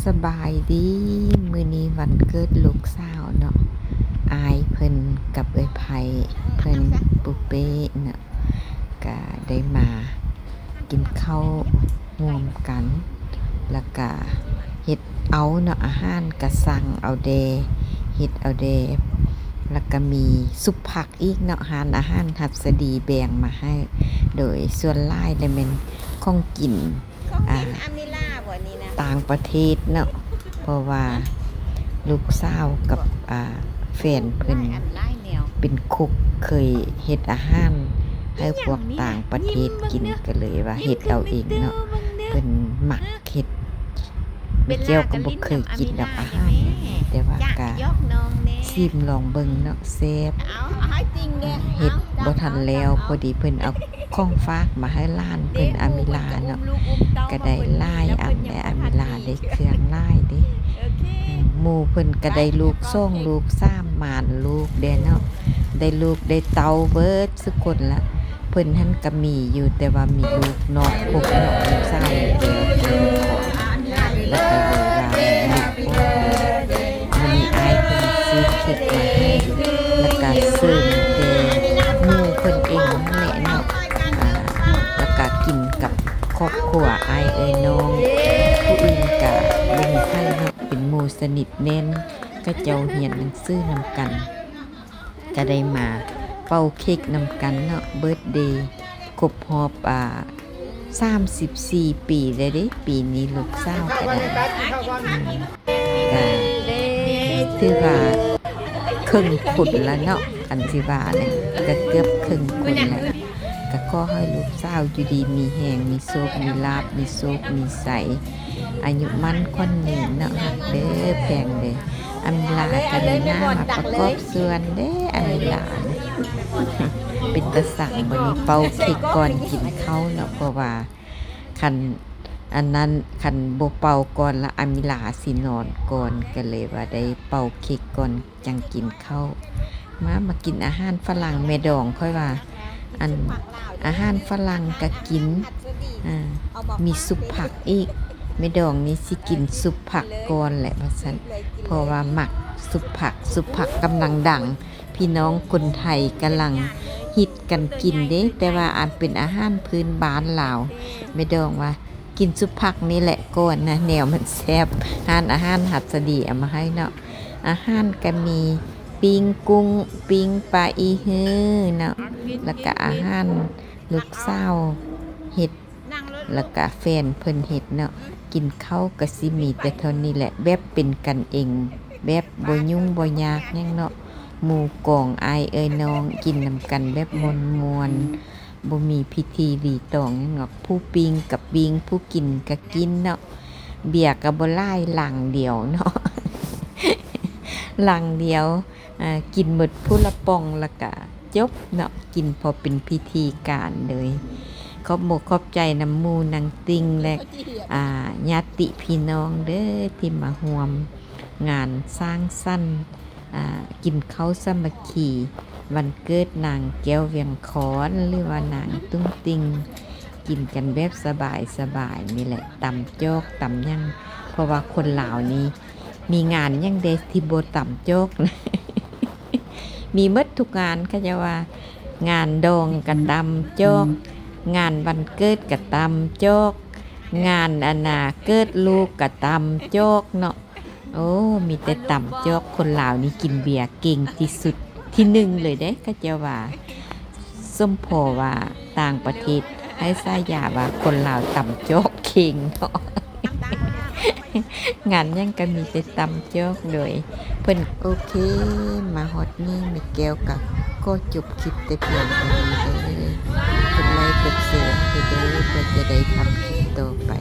ສະບາຍດີ ມື້ນີ້ວັນເກີດລູກສາວເນາະ ອ້າຍເພິ່ນກັບເອື້ອຍໄພເພິ່ນ ປູເປ້ເນາະ ກະໄດ້ມາກິນເຂົ້າຮ່ວມກັນ ລະກະເຮັດເອົາເນາະ ອາຫານກະສັ່ງເອົາແດ່ ເຮັດເອົາແດ່ ລະກະມີຊຸບຜັກອີກເນາະ ຮ້ານອາຫານຫັດສະດີແບ່ງມາໃຫ້ ໂດຍສ່ວນຫຼາຍລະແມ່ນຂອງກິນ ຂອງກິນ ອາ ອາມິລາບໍ່ນີ້ນະ ຕ່າງປະເທດເນາະ ເພາະວ່າລູກສາວກັບ ອາ ແຟນເພິ່ນ ຫຼາຍອັນຫຼາຍແນວ ເປັນຄຸກ ເຄີຍເຮັດອາຫານໃຫ້ພວກຕ່າງປະເທດກິນ ກະເລີຍວ່າເຮັດເອົາເອງເນາະ ເພິ່ນມັກເຮັດ ແມ່ແກ້ວກະບໍ່ເຄີຍກິນດອກອາຫານ ແຕ່ວ່າກະຊີມລອງເບິ່ງເນາະ ແຊບ ເຮັດບໍ່ທັນແລ້ວ ພໍດີເພິ່ນເອົາ ຂອງຝາກມາໃຫ້ຫຼານເພິ່ນ ອາມິລາເນາະ ກະໄດ້ຫຼາຍອັນແດ່ ອາມິລາໄດ້ເຄື່ອງຫຼາຍເດ້ ໝູ່ເພິ່ນກະໄດ້ລູກສອງລູກສາມ ໝານລູກແດ່ເນາະ ໄດ້ລູກໄດ້ເຕົ້າເບິດສຸຄົນລະ ເພິ່ນຫັ້ນກະມີຢູ່ ແຕ່ວ່າມີລູກນອກຄົບເນາະ ລູກສາວແມ່ແກ້ວ ລະກະເລີຍວ່າມີລູກ ມື້ນີ້ອ້າຍເພິ່ນຊື້ເຄັກມາໃຫ້ ລະກະເຊີນແຕ່ໝູ່ເພິ່ນເອງຫັ້ນແຫຼະເນາະ ອາ ລະກະກິນກັບຄອບຄົວ ອ້າຍເອື້ອຍນ້ອງ ຜູ້ອື່ນກະບໍ່ມີໃຜເນາະ ເປັນໝູ່ສະໜິດແໜ້ນ ເຂົາເຈົ້າຮຽນໜັງສືນຳກັນ ກະໄດ້ມາເປົ່າເຄັກນຳກັນເນາະ ເບີດເດ ຄົບຮອບ ອາ ສາມສິບສີ່ປີແລ້ວເດ້ ປີນີ້ລູກສາວກະໄດ້ ອືມ ກະຖືວ່າເຄິ່ງຄົນລະເນາະ ອັນທີ່ວ່ານີ້ກະເກືອບເຄິ່ງຄົນລະ ກະຂໍໃຫ້ລູກສາວຢູ່ດີມີແຮງ ມີໂຊກມີລາບ ມີໂຊກມີໄຊ ອາຍຸໝັ້ນຂວັນຍືນເນາະ ຮັກເດີ ແພງເດີ ອາມິລາກະມີໜ້າມາປະກອບສ່ວນເດ້ ອາມິລາ ເປັນຕາສັງ ມື້ນີ້ເປົ່າເຄັກກ່ອນກິນເຂົ້າເນາະ ເພາະວ່າຄັນອັນນັ້ນ ຄັນບໍ່ເປົ່າກ່ອນລະອາມິລາຊິນອນກ່ອນ ກະເລີຍວ່າໄດ້ເປົ່າເຄັກກ່ອນ ຈັ່ງກິນເຂົ້າ ມາ ມາກິນອາຫານຝຣັ່ງ ແມ່ດອງຂ້ອຍວ່າ ອັນ ອາຫານຝຣັ່ງກະກິນ ອາ ມີຊຸບຜັກອີກ ແມ່ດອງນີ້ຊິກິນຊຸບຜັກກ່ອນແຫຼະວ່າຊັ້ນ ເພາະວ່າມັກຊຸບຜັກ ຊຸບຜັກກຳລັງດັງ ພີ່ນ້ອງຄົນໄທກຳລັງຮິດກັນກິນເດ້ ແຕ່ວ່າອັນເປັນອາຫານພື້ນບ້ານລາວ ແມ່ດອງວ່າ ກິນຊຸບຜັກນີ້ແຫຼະກ່ອນນະ ແນວມັນແຊບ ຮ້ານອາຫານຫັດສະດີເອົາມາໃຫ້ເນາະ ອາຫານກະມີປີ້ງກຸ້ງ ປີ້ງປາອີຮືເນາະ ລະກະອາຫານລູກສາວເຮັດ ລະກະແຟນເພິ່ນເຮັດເນາະ ກິນເຂົ້າກະຊິມີແຕ່ເທົ່ານີ້ແຫຼະ ແບບເປັນກັນເອງ ແບບບໍ່ຫຍຸ້ງບໍ່ຍາກຫຍັງເນາະ ໝູ່ກອງອ້າຍເອື້ອຍນ້ອງ ກິນນຳກັນແບບມ່ວນໆ ບໍ່ມີພິທີລີຕອງຫຍັງດອກ ຜູ້ປີ້ງກະປີ້ງ ຜູ້ກິນກະກິນເນາະ ເບຍກະບໍ່ຫຼາຍ ລັງດຽວເນາະ ລັງດຽວ ອາ ກິນໝົດຜູ້ລະປ່ອງລະກະຈົບເນາະ ກິນພໍເປັນພິທີການເລີຍ ຂອບອົກຂອບໃຈນຳໝູ່ນາງຕິ່ງ ແລະ ອາ ຍາດຕິພີ່ນ້ອງເດີ ທີ່ມາຮ່ວມງານສ້າງສັນ ອາ ກິນເຂົ້າສາມັກຄີ ວັນເກີດນາງແກ້ວວຽງຄອນ ຫຼືວ່ານາງຕຸ້ງຕິ່ງ ກິນກັນແບບສະບາຍໆ ນີ້ແຫຼະ ຕຳຈອກຕຳຫຍັງ ເພາະວ່າຄົນລາວນີ້ ມີງານຫຍັງເດທີ່ບໍ່ຕຳຈອກ ມີໝົດທຸກງານ ເຂົາເຈົ້າວ່າ ງານດອງກະຕຳຈອກ ງານວັນເກີດກະຕຳຈອກ ງານອັນນ່າ ເກີດລູກກະຕຳຈອກເນາະ ໂອ້ ມີແຕ່ຕຳຈອກ ຄົນລາວນີ້ກິນເບຍເກັ່ງທີ່ສຸດ ທີໜຶ່ງເລີຍເດ້ ເຂົາເຈົ້າວ່າ ສົມພໍວ່າຕ່າງປະເທດໃຫ້ສາຍາວ່າຄົນລາວຕຳຈອກເຄັ່ງເນາະ ງານຫຍັງກະມີແຕ່ຕຳຈອກໂດຍເພິ່ນ ໂອເຄ ມາຮອດນີ້ແມ່ແກ້ວກະຂໍຈົບຄລິບແຕ່ພຽງເທົ່ານີ້ເດີ ກົດໄລກົດແຊໃຫ້ເດີ ເພື່ອຈະໄດ້ທຳຄລິບຕໍ່ໄປ